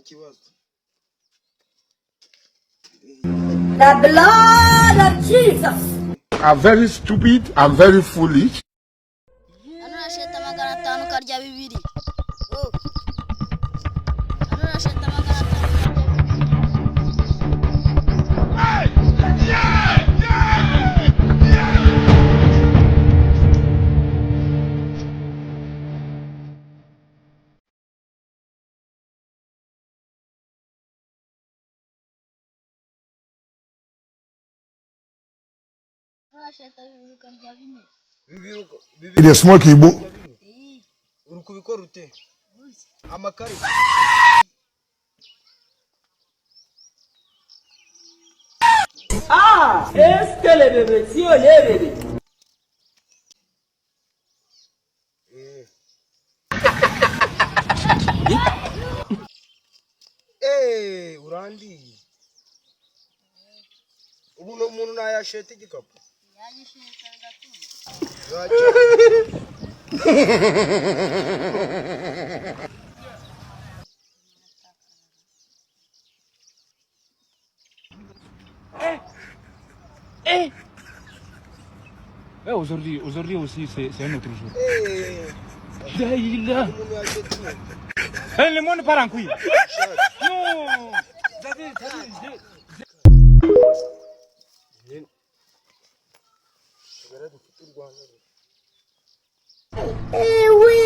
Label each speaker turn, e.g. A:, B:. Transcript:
A: Kibazo.
B: The blood of Jesus.
C: Are very stupid and very foolish.
D: Hano urasheta 500 ukarya bibiri. Oh. Hano urasheta 500 ukarya bibiri. Urasheta bibiri ukarya bine.
A: Bibiri.
C: They smoke Igbo.
D: Iyi,
A: Uri kubikora ute?
D: Gutya.
A: Amakarita.
E: Ah, est-ce que les bébés, si on est bébé?
A: Eh. Eh, urandiye. Ubu umuntu nayasheta igikapu.
D: Yagisheta bigakunda.
A: Zacya.
F: Eh, aujourd'hui, aujourd'hui aussi, c'est un autre jour.
A: Eh,
F: Daïla.
A: umuntu yasheta inkweto.
F: Eh, le monde part en couille.
A: Ishati.
F: Non. C'est-à-dire,
A: Tugara dufite u Rwanda.
B: Eh oui.